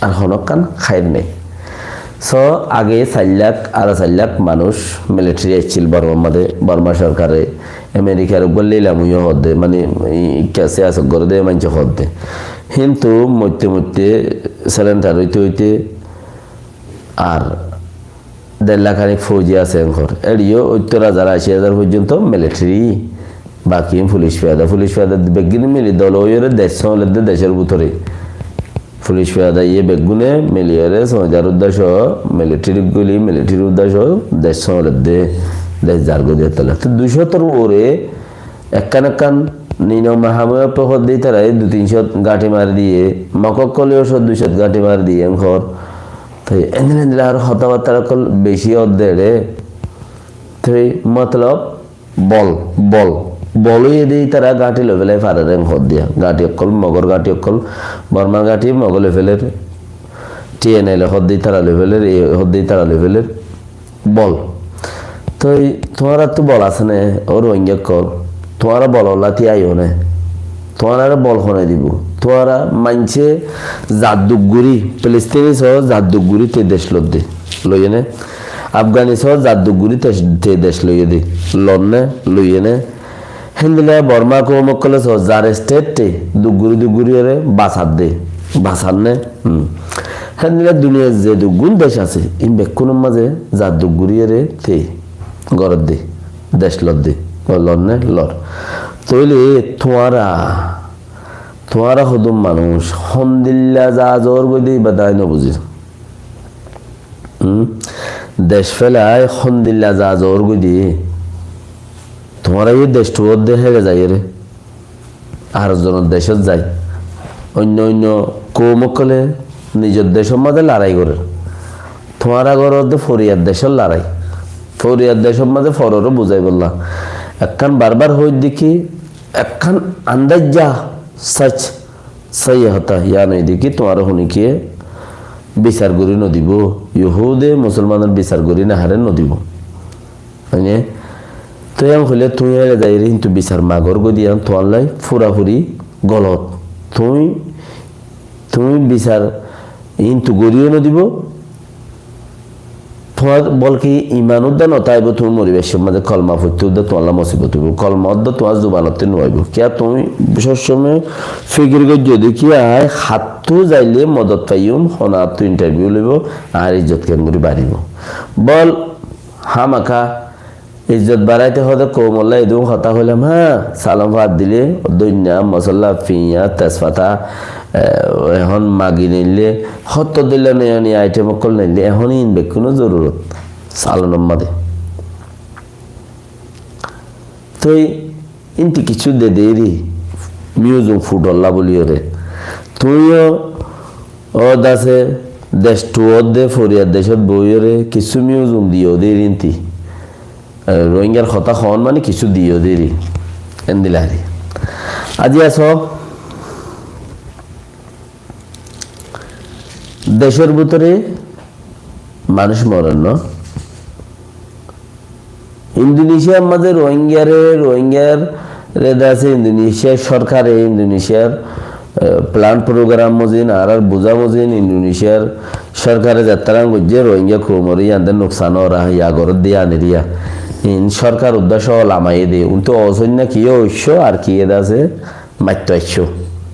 Ar honókkan háir nai. So, age sair lak, añçáro sair lak manúic military aiccíl Bormar mazé, Borma sorkare, Amerikar uggwá leilam óiye hoódde, mani, i-, ikká siyasot goré de maincé hoódde. Kintu moitte moitte surrender óite óite ar der lak hanik fouji asé en hoór. Eçiyó óttor házar, aci házar foijjonto military, baki fulic fiyada. Fulic fiyada beggúne mili dol óiyore dec sómledde decór bútore. Fulic fiyada iye beggúne miliyore soñidar uddaco, military guli, military uddaco dec sómledde, dec zargói de tola. To dui cótor uore ekkán ekkán nino mahamuye hoódde ítara dui tin cót gañthi mari diye, Mog ókkole cót dui cót gañthi mari diye en hoór. Toi endilla endilla ar hotábattar ókkol beci ódde re. Toi motolob bol, bol. Bol óiye de ítara gañthi loi félai farer en hoódde. Gañthi ókkol, Mogor gañthi ókkol, Bormar gañthi Moge loi féler. T N L e hoódde ítara loi féler, e hoódde ítara loi féler. Bol. Toi tuáñrattú bol asé né, ó Rohingya ókkol? Tuáñra bol olla tíaiyo né? Tuáñrare bol hone dibo? Tuáñra maincé zat duk guri, Filistini só zat duk guri te dec lodde, loiye né? Afgani só zat duk guri te, te dec loiye de, lon né, loiye né? Héndilla Borma koum ókkole só zar state te duk guri duk guri ore basadde, basan né? Hmm. Héndilla duniyar ze duggún dec asé, in bekkúnor mazé zar duk guri ore te goredde, dec lodde, lon né, lor. Tóile tuáñra, tuáñra hodún manúic hondilla za zor goi de iba dái no buzir. Hmm? Dec félai hondilla za zor goi de. Tuáñra yó dec tuwódde héçe zaiyóre. Ar zonor decót zai. Oinno oinno koum ókkole nizor decór mazé lorai gorer. Tuáñra goródde foriyar decór lorai. Foriyar decór mazé fororé buzaibolla. Ekkán barbar hoóidde ki, ekkán andaijja sac, sóiyi hotá, yián óilde ki, tuáñra honikiye bisar gorí nodibo, Yuhude musolmanor bisar gorí nahare nodibo. Mane, toi yián hoilé tuñí ere zaiyóre kintu bisar magor goi de yián tuáñllai furafuri golot. Tuñí, tuñí bisar kintu goríyo nodibo, tuáñr bolke iman udda no táibo, tuñí moribar somot de kolma foitté udda tuáñlla mosibot óibo. Kolma udda tuáñr zubanottú no aibo. Kiyá tuñí sob somot fikir goijjó de ki añí hattú zaile modot faiyum, hon hattú interview loibo, añár izzot keéngori baribo. Bol hámaka Izzot baraite hoóde koumolla edún hotá hoilam, há, salon fat dile, doinna, mosolla, fiña, tesfata, e, ehón magi neille, hottó dilla neyoni item okkol neille, ehón in bekkúnor zorurot. Salonor mazé. Toi inti kissú de deri, museum futolla buliyore. Tuñíyo ó dase dec tuwódde foriyar decót boiyore kissú museum diyo deri inti. E, Rohingyar hotá hoón mani kissú diyo deri. Endilla ari. Aijja só, decór bútore manúic morer no. Indonesiar mazé Rohingyare, Rohingyare de asé Indonesiar sorkare, Indonesiar, e, plan program mozin, añárar buzá mozin, Indonesiar sorkare zettarán goijjé Rohingya koumore yían de nuksan óra, ya goródde yían eriya. In sorkar uddá só lamaiyé de, untu osóinna kiyé oiccó ar kiyé de asé, maitto aiccó.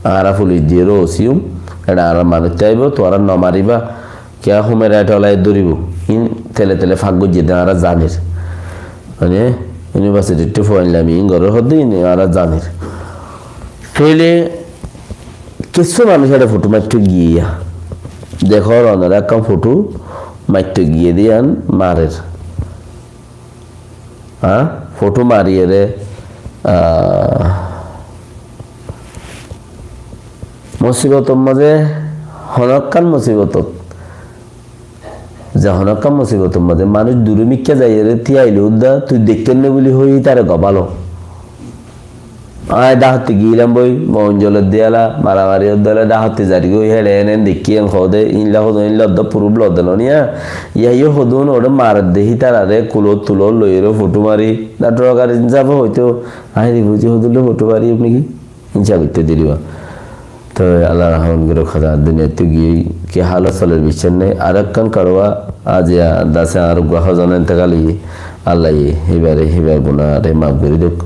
Añára fulic diyóre osiyum, eçe añárar manúic táibo, tuáñra no mariba, kiyá human right olai dóribo. In tele tele fak goijjé de añára zanir. Mane, university ttu fuain lami in gorór hoddé in añára zanir. Tóile kissú manúic eçe foto maitto giyé ya. Dekór onora ekkán foto maitto giyé de yían marer. Há, foto mariyore, ah, musibotor mazé, honokkán musibotot, ze honokkán musibotor mazé manúic dure mikká zaiyore tíyaile uddá, tui deiktór né buli hoi tare gobálo. Añí dahotti giyílam boi, Moonjolor diyala, maramari ódde óile dahotti zargói héçe enen dekkí en hoóde, ílla hodún ílla ódde purúf lodde loniya, yá yó hodún óre maredde hítarare kulót tulót loiyóre fothó mari, daktor Okar insáfe hoitó, añí rifuji hodún loi fothó mari, apni ki insáf goittó diriba. Toi Allah rahmot goruk, Hoda duniyaittú giyói ki halot soler biccár nái. Arekkán karuwa aziya dase añár uggwá hozon entekal óiye, Allaye híbare híbar gunare maf gorí douk,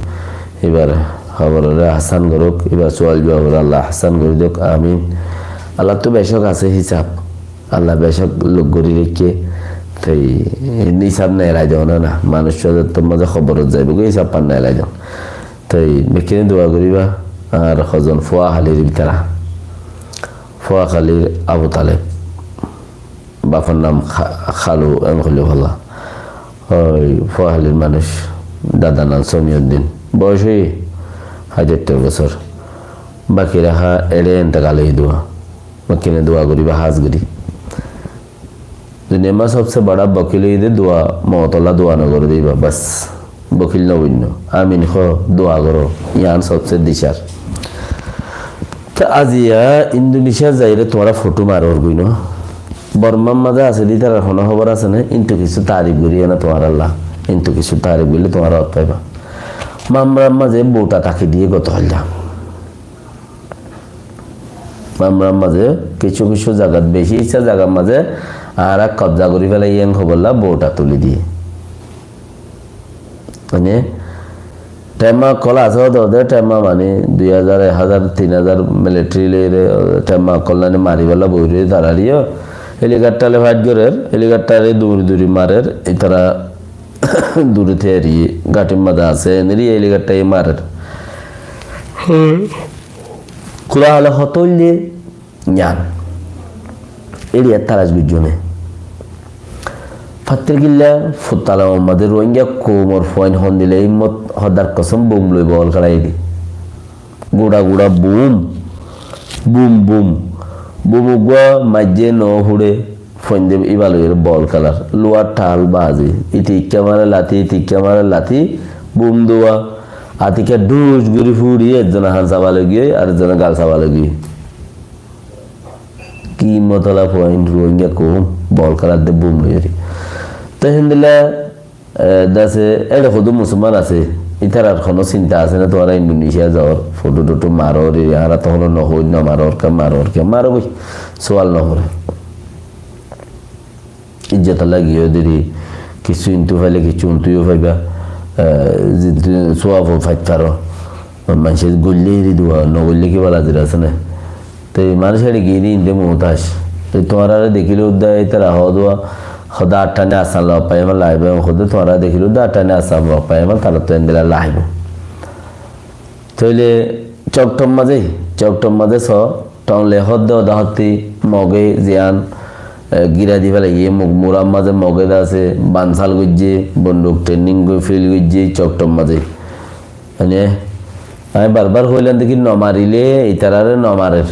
híbar hoborore asan goruk, híbar sual juwabore Allah asan gorí douk. Amin. Allattú becók asé hísab, Allah becók lok gorí raikké, toi hísab neelai dóna na, manúic sózottór mazé hoborot zaibogói hísab fán neelai dón. Toi bekkúne dua goríba, ar hozon fua hálir bútore. Fua hálir Abu Taleb. Bafor nam Kha-, Khalu, en hoilé hola. Oi, fua hálir manúic, dadar nam Somiyuddin. Boyos óiye háit sottor bosór. Baki raha eçe entekal óiye dua. Bekkúne dua goríba hás gorí. Duniyar mazé sobse bada bokil óiye de dua, moutolla dua no goré de íba, bas. Bokil no boinno. Amin hoó, dua goró. Yián sobse dicár. Te aziya Indonesia zaiyóre tuáñra fothó maror goi no. Bormar mazé asé de ítarar honó hóbor asé né? Intu kissú taarif gorí ena tuáñralla. Intu kissú taarif goillé tuáñra ot faiba. Mamrar mazé bouta táki diyé goto hoilla. Mamrar mazé kissú kissú zagat, beci issá zagar mazé añára kobza gorí félai, en hobolla bouta tuli diyé. Mane, temma okkol asé, hoó de temma mane dui házar, ek házar, tin házar military loiyóre, temma okkol nani maribálla boiré tarariyó. Helicopter loi fight gorer, helicopter e duri duri marer, itara duri tiyari, gáñtir mazé asé, eneri helicopter e marer. Kura hale hotó óilde yián. Eçe yar talac goijjó né. Fattirkilla futtalamor mazé Rohingya koumor fuain hondilla himmot, Hodar kosom, bum loi bol kélaiyé de. Gura gura bum, bum, bum. Bum uggwá maijjé no fure, fuainde íba loiyóre bol kélar. Luwar thal bazi. Ite ikká mare lati, ite ikká mare lati, bum duwa. Atikka dhuc gorí furi, ekzone han saba lagiyé, ar ekzone gal saba lagiyé. Ki motola fuain Rohingya koum, bol kélar de bum loiyóre. Te héndilla, e, dase, eçe hodún musolman asé, ítarar honó sinta asé né, tuáñra Indonesia zaor, fothó tothó maror, e, añára to honó no hoi, no maror, ke maror, ke maro boi, sual no gore. Ijjotolla giyó deri, kissú intu faile kissú untu yó faiba, e, zintu suwab ó fai faro. Maincé goille eri duwa, no goille ki bala dera asé né? Te manúic eçe giyé de inde muhtac. Te tuáñrare dekíle udda ítara hoó duwa, Hoódde añára añára asán loi faiyum, laibum, hoódde tuáñra dekílou de añára añára asán loi faiyum, taráttu endilla laibo. Tóile Coktor mazé, Coktor mazé só, tonle hoódde oda hottí Moge ziyán, e, gira di félaiye, Muk murar mazé Moge de asé, bansal goijjé, bonduk training goi fil goijjé, Coktor mazé. Mane, añí barbar hoilam de ki, no marile itarare no marer.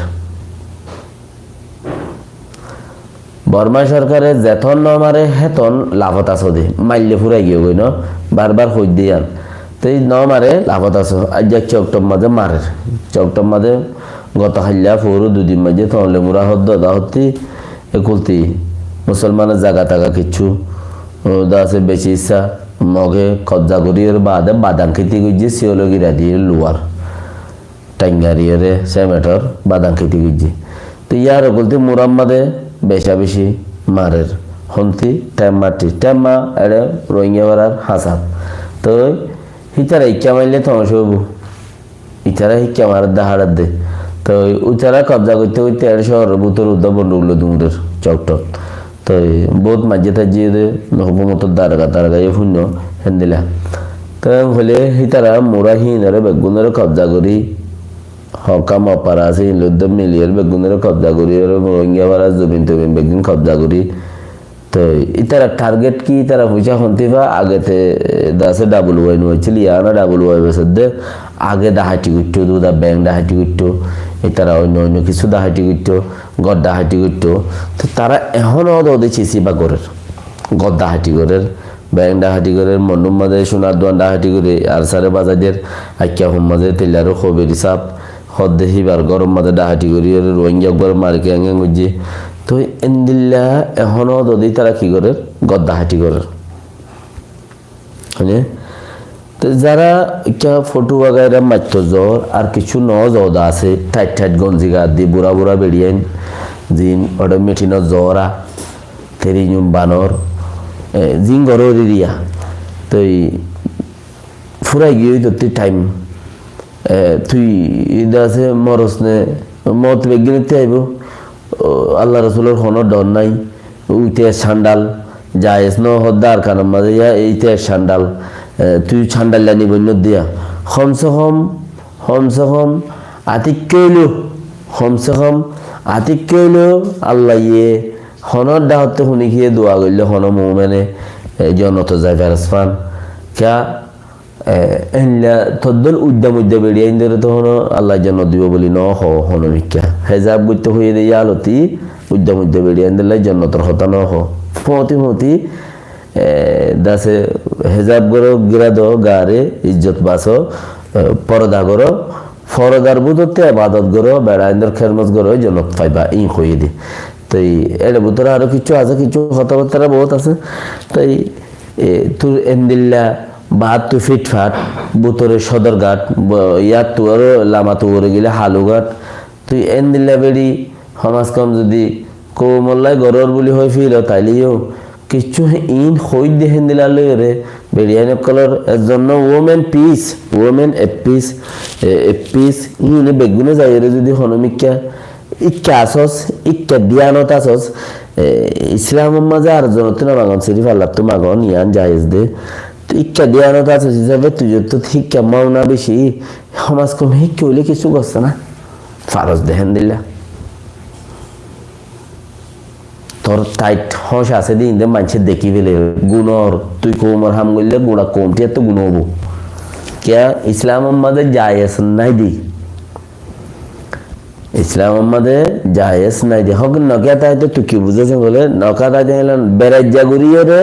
Borma sorkare zeton no mare, heton lafot asó de. Maille furai giyói goi no, barbar hoóidde yián. Te no mare, lafot asó. Aijja Coktor mazé marer. Coktor mazé goto hailla foóru dui din maze tonle mura hoódde oda hottí, e kulti musolmanor zaga taga kiccú, o, de asé beci issá Moge kobza goríyore baade badan kéti goijjé, siyólo gira diyé luwar. Thaingariyóre sementor badan kéti goijjé. Te yar kulti murar mazé beca beci marer. Hontí? Temma ttí. Temma eçé Rohingya farar hasab. Toi hítara ikká maille tomacá óibo. Ítara ikká marer de haçar de. Toi ítara kobza goitte goitte eçé cóoror bútore uddá bonduk loi duñrer Coktor. Toi bout maijjé taijjé de, hókumotor darga targa ye fúinno héndilla. Toi hoilé hítara mura híinore beggúnore kobza gorí, hokam opara asé, híin loi uddá miliyóre beggúnore kobza gorí, ore Rohingya farar zobin tobin beggún kobza gorí. Toi ítara target ki, ítara foicá hontí fa, age te, e, de asé W Y no accíl, yián W Y besódde, age dahati goittó, duda bank dahati goittó, ítara oinno oinno kissú dahati goittó. Gór dahati goittó. Te tara ehón ódde ódde cisiba gorer. Gór dahati gorer, bank dahati gorer, Monnur mazé sunar duan dahati gorer, Arsare bazai der, Aikka hom mazé Teilar Kobir sáb, hoódde híbar góror mazé dahati gorí, Rohingya uggwar mari keng keng goijjé. Toi endilla ehón ódde ódde tara ki gorer? Gór dahati gorer. Hoine? Te zara ikká fotu wagaira maitto zoór, ar kissú no zoór de asé, thait thait gonzi gat di bura bura beçiyain, zin oçé mitinot zoóra, teri yum banor, e, zin gorór iriya. Toi furai giyói tottí thaim, e, tui ida asé moros ne, mot beggínottí aibo, o, Allah Rosulor honó dhor nái, Uite candal, jayes no hoódde Arkanor mazé ya, ite candal, e, tui candal lani boinno diya. Hom se hom, hom se hom, atikka óilo, hom se hom, atikka óilo, Allaye honó dhahotte huni kiye dua goille honó mumene, e, jonnotot zai feras fan. Kiya? E, endilla toddor uidda muidda beçiyaindóre to hono Allah jonnot dibo buli no ho, hono mikká. Hezab goitte hoiye de yaloti uidda muidda beçiyaindólla jonnotor hotá no ho. Fóti fóti, e, dase hezab goro, gira do gare, ijjot baso, e, poroda goro, forodar bútotte ebadot goro, beçaindór kermos goro, jonnot faiba, in hoiye de. Toi ere bútore aró kissú asé, kissú hotábattara bout asé. Toi, e, tur endilla Baáttu fitfat, bútore Sodorghat, bo-, yáttu aró lamat ugure gile Halughat. Tui endilla beçi, hom az hom zodi koumolla gorór buli hoi filo, taile yó kissú iín hoóidde héndilla loiyóre, beçiyain ókkolor ezzon no women peace, women a peace, e, a peace, iíne beggúne zaiyóre zodi hono mikká Ikka asós, ikka diyanot asós, e, Islamor mazé ar zonottú no magon, sirif Allattú magon, yián jayez de. Tui ikka diyanot asós hísabe tui zottót híkka mauna beci, hom az hom híkka óile kissú gossá na. Faros de héndilla. Tor tait hóñc asé de inde maincé dekí fele. Gunor, tui koumor ham goille gura koumtí etto guna óibo. Kiya Islamor mazé jayez nái de. Islamor mazé jayez nái de. Hók nokiya taite tui ki buzós bole, nokiya taite hílan beraijja guriyóre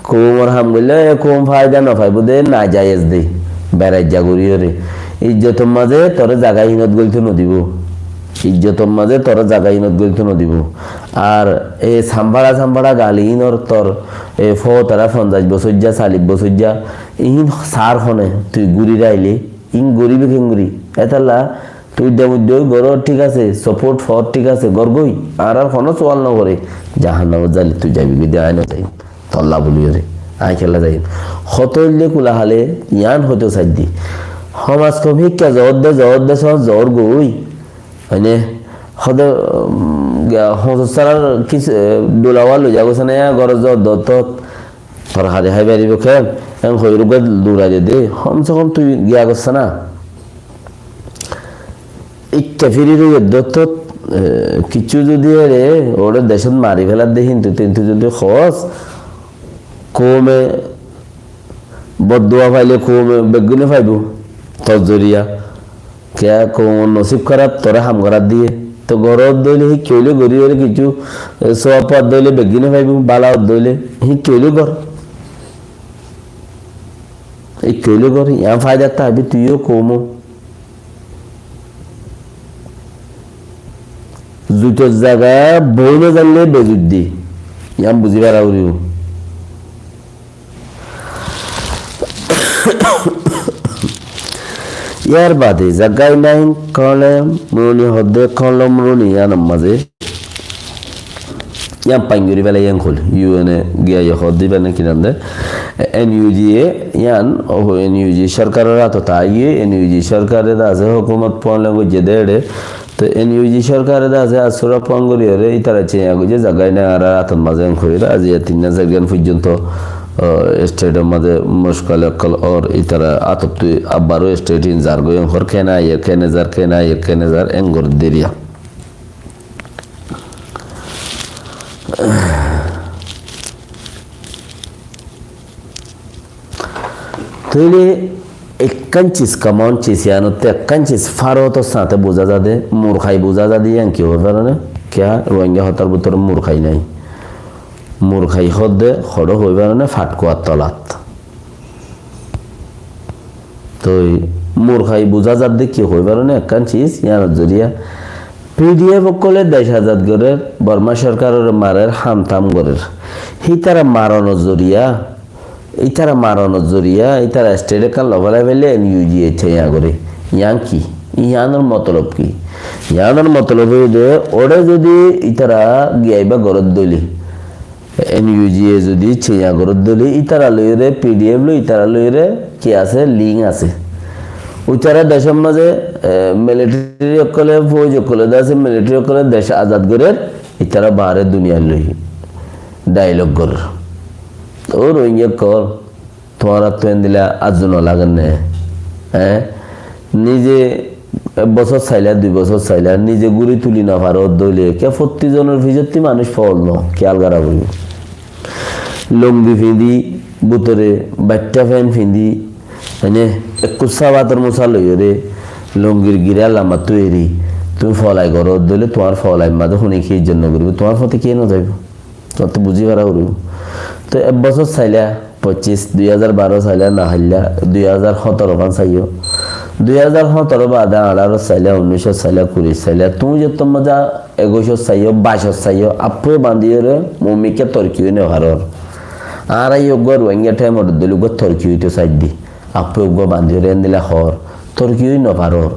koumor ham goille, e koum faida no faibo de, najayez de. Beraijja guriyóre. Ijjotor mazé tore zaga inot goilto no dibo. Ijjotor mazé tore zaga inot goilto no dibo. Ar e samfara samfara gali inor tor e fótara fonzaic bosóijja, salic bosóijja, iín sar hone tui guri raile, iín goribe kengori? Etalla Tui de mujje goro, thík asé, support for, thík asé, gorgói, añárar honó sual no goré, jahannamot zaile tui zaibi goi de, añí no zaiyum, tolla buli goré, añí kiyólla zaiyum. Hoto óilde kula hale, yián hoito saidde. Hom az hom híkka zoór de, zoór de, sóo zoór goi. Mane, Hóde, um, giya hóñsor sárar kis, e, dhulawá loi zagói sá na, yá górot zodde ottót torkari hái faribó ken? En hoiyóre uggúa durai de de, hom se hom tui giya gossá na. Ikká firi roi edde ottót, e, kissú zodi ere, ore decót mari félar de, hintu tintu zodi hoós, koume boddua faile koume beggúne faibo, tor zoriya. Kiyá koumor nosib háraf, tore ham gorat diye. Toi górot dóile híkka óile gorí ore kissú, e, sóab fadde óile beggúne faibo, bála ódde óile híkka óile gor. Híkka óile gor, yián faidat táibo tuiyó koumo. Zutor zaga boói no zaille bezut di. Yián buzí fara foribó. Yar bade Zakir Naik Kholomroni hoó de, Kholomroni yiánor mazé yián fain gorí félaiye yián hoil, U N e giyai hoó de, ibá ne ki nam de, N U G e yián, o N U G sorkaror átot aigiyói, N U G sorkare de asé hókumot fuañla goijjé de ere, Te N U G sorkare de asé, asura fuañ gorí ore, ítara céña goijjé, Zakir Naik añárar átor mazé en hoiyóre, aijja tin házar gán foijjonto, ah, state or mazé muckil ókkol ór, ítara átottú abbaró state in zargói, en hoór kene aiyér, kene zar, kene aiyér, kene zar, en gorí deriya. Tóile ekkán cis, common cis, yíanottú ekkán cis fárotor sañte buzá za de, murkhai buzá za de, yían ki hoói faro né? Kiyá Rohingya hotár bútore murkhai nái? Murkhai hoódde hoçé hoói faro né? Fatkuwar tolat. Toi murkhai buzá za de ki hoói faro né? Ekkán cis, yíanor zoriya P D F ókkole dec azad gorér, Borma sorkarore marer, ham tam gorér. Hítara maronor zoriya Ítara maronor zoriya, ítara state ekkán lofélai félle N U G e céña goré. Yián ki? Yiánor motolob ki? Yiánor motolob óilde, óre zodi ítara giyaiba gorot dóile, N U G e zodi céña gorot dóile, ítara loiyóre, P D F loi, ítara loiyóre ki asé? Link asé. Ítara decór mazé, e, military ókkole, fóuj ókkole de asé, military ókkole dec azad gorér, ítara baáre duniyar loi dialogue gorér. Ó Rohingya ókkol, tuáñrattú endilla aijjó no lager né? Eé? Nize ek bosór sailá, dui bosór sailá, nize gúri tuli no faró dóile, kiyá fottí zonor fisótti manúic fool no, kiyál gorá foribó. Lungi fiñdi, bútore baiththá fent fiñdi, mane, ekku sábator musá loiyóre, lungir girá lamattú eri, tuñí folai goró dóile, tuáñr folair mazé hone ki izzot no goríbo, tuáñr fóti ki no zaibo? Tuáñrttú buzí fara foribó. Toi ek bosór sailá, foccís, dui házar baró sailá, no háilla, dui házar hóñtoro fán saiyó. Dui házar hóñtoro baade añçáro sailá, unnúic sailá, kuri sailá, tuñí zottót mazé ekuic saiyó, baic saiyó, affúa bandíyoré mumikká torki ói no farór. Añára yó uggúa Rohingya thaimor dóilla uggúa torki óito saidde. Affúa uggúa bandíyoré endilla hoór. Torki ói no farór.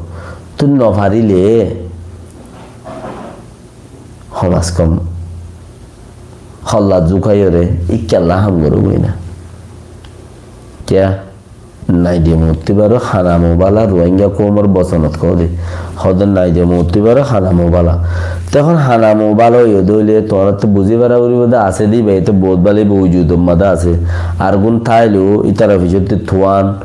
Tui no faríle, Hom az hom holla zukaiyóre ikkalla ham goró goi na. Kiyá? Naide Mottí Baró hana mubala Ruáingga koumor bosonot hoó de. Hoó de Naide Mottí Baró hana mubala. Te ehón hana mubala óiye de óile tuáñrattú buzí fara foribó de asé de íba ete bout bála íba ujudor mazé asé. Ar gún táileó ítarar ficottí tuán,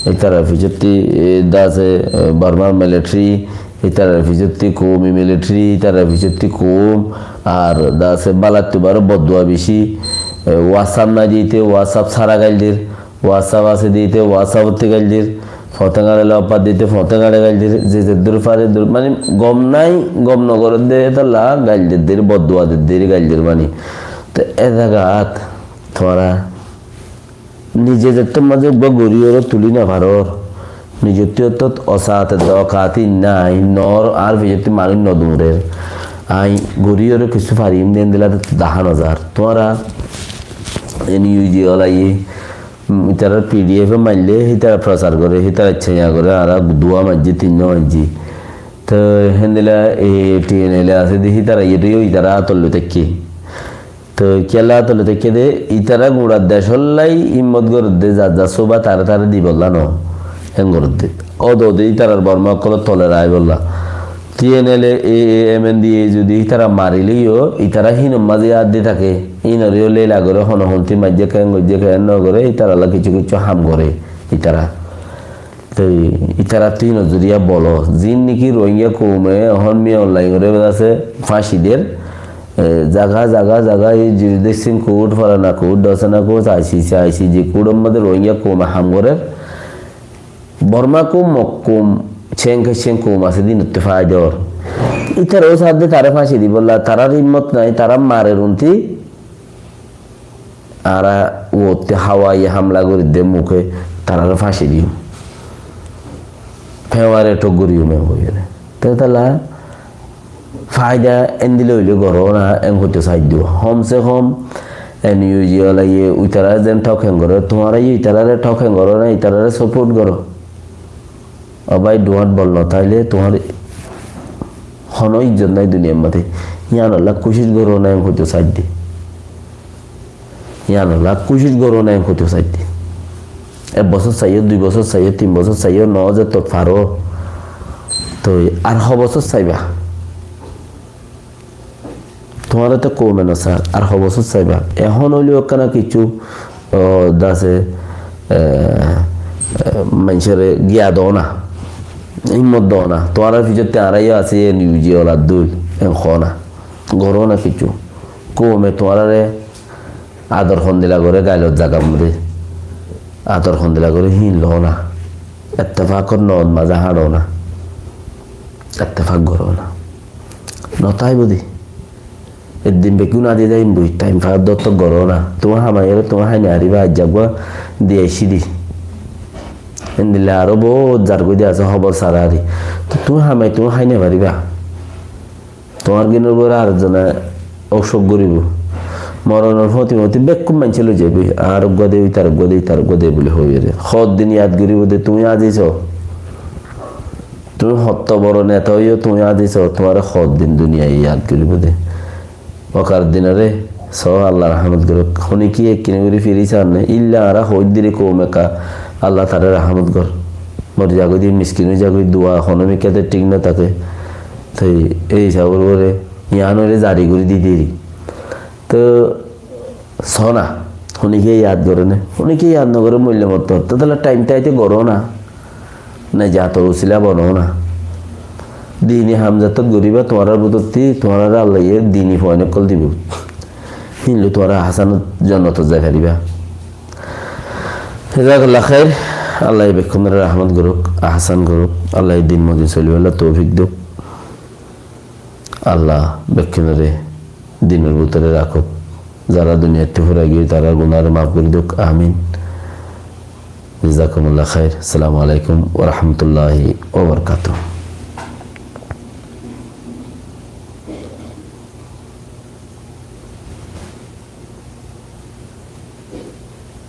ítarar ficottí, e, de asé, e, Bormar military, ítarar ficottí koumi military, ítarar ficottí koum, ar de asé bálattú baró boddua beci, e, WhatsApp nai de íte, WhatsApp sára gail der, WhatsApp asé de íte, WhatsApp ottí gail der, foñte gañçe lofar de íte, foñte gañçe gail der, ze zeddúr fare eddúr, mani gom nai, gom no gorer de, hétolla gail der, der, boddua der, der, gail der, mani. Te e zagat tuáñra nize zettót mazé uggúa gorí óre tulí no farór. Nizottú ottót osaat e dokaati nái, noór, añár ficottí manúic no duñrer. Añí gorí óre kissú farim de endilla dahá no zar. Tuáñra N U G olaye, um, ítarar P D F e maille, hítara prosar gore, hítara céña gore, añára duwa maijjí, tinnúa maijjí. Te héndilla e T N L A asé de, hítara iyót yó ítara átollo táikke. Te kiyólla átollo táikke de, ítara guñça decóllai himmot gorédde, zar zar súba tare tare dibolla no, en gorédde. Ódode ítarar Borma ókkolor tole raibólla. T N L A, A A, M N D A zodi ítara marilé yó, ítara hínor mazé yad di táke, hínoré yó leila goré, hono honti maijjé, keén goijjé, keén no goré, ítarallá kissú kissú ham goré ítara. Te ítara tínor zoriya bolo, zin niki Rohingya koume ehón Min Aung Hlaing ore bas asé fáñci der, e, zaga, zaga, zaga, e, jurisdiction court, falana court, dosana court, I C C, I C J court or mazé Rohingya koume ham gorer. Borma koum, Mog koum, Ceng Kaceng koum asé de, inottú faida ór. Ítara ó sadde tará fáñci dibolla, tarár himmot nai, tará marer unti. Añára uottú hawai hamla gorí de muke, taráre fáñci diyum. Feware thok gorí yum, en hoiyóre. Te tala faida endilla óile goró na, en hoito saidde. Hom se hom N U G olaye uitarare zen thok hen goró, tuáñra yó itarare thok hen goró na, itarare support goró. Ó bái, duáñt bol no táile tuáñr hono izzot nai duniyar mazé. Yíanolla kucíc goró na, en hoito saidde. Yíanolla kucíc goró na, en hoito saidde. Ek bosór saiyó, dui bosór saiyó, tin bosór saiyó, no zettót faró. Toi ar ho bosór saiba? Tuáñre to koume no saá, ar ho bosór saiba? Ehón óileyo ekkána kissú, o, dase, e, e, maincóre giya do na, himmot do na. Tuáñrar fisotte añára yó así, N U G olar dóil, en ho na. Goró na kissú. Koume tuáñrare ador hondilla goré gailor zagar modde. Ador hondilla goré híin lo na. Ettefakor noot mazé hañço na. Ettefak goró na. No táibo de. Eddin beggún adi zaiyum boi, thaim fadde to goró na. Tuáñr hamai ore tuáñr hái no fariba, aijja uggwá di aiccí de. Endilla aró bout zargói de asé, hóbor sára ari. To tuáñr hamai tuáñr hái no fariba. Tuáñr ginor uore ar zone ocók goríbo. Moronor fóti fóti bekkún maincé loi zaiboi. Ar uggwá de, itar uggwá de, itar uggwá de buli hoiyóre. Hoddin yad goríbo de, tuñí aziz ó. Tuñí hotto boro neta óiyo, tuñí aziz ó, tuáñre hoddin duniyaye yad goríbo de. Okar dinore, só Allah rahámot gorok. Honikiye ekkine gorí firi sar né, illa añára hoóidde re koum ekka, Allah taré rahámot gor. Mori zagói de, miskin ói zagói, dua hono mikkáte thík no táke. Toi ei hísabor uore yián ore zari gorí di deri. To só na, honikiye yad gore né, honikiye yad no gore, moille mottor. To tale thaim táite goró na. Nejator usila bono na. Dini ham zettót goríba, tuáñrar bútotti tuáñrare Allaye dini fuain ókkol dibo. Híin loi tuáñra ahsanot jonnotot zai fariba. Jazakallah khair. Allaye bekkúnore rahmot goruk, ahsan goruk. Allaye din mozin solibálla toufik douk. Allah bekkúnore dinor bútore rakók. Zara duniyattú furai giyé, tarár gunáre maf gorí douk. Amin. Jazakumullah khair. Assalamu alaikum wa rahmatullahi wa barakatuh.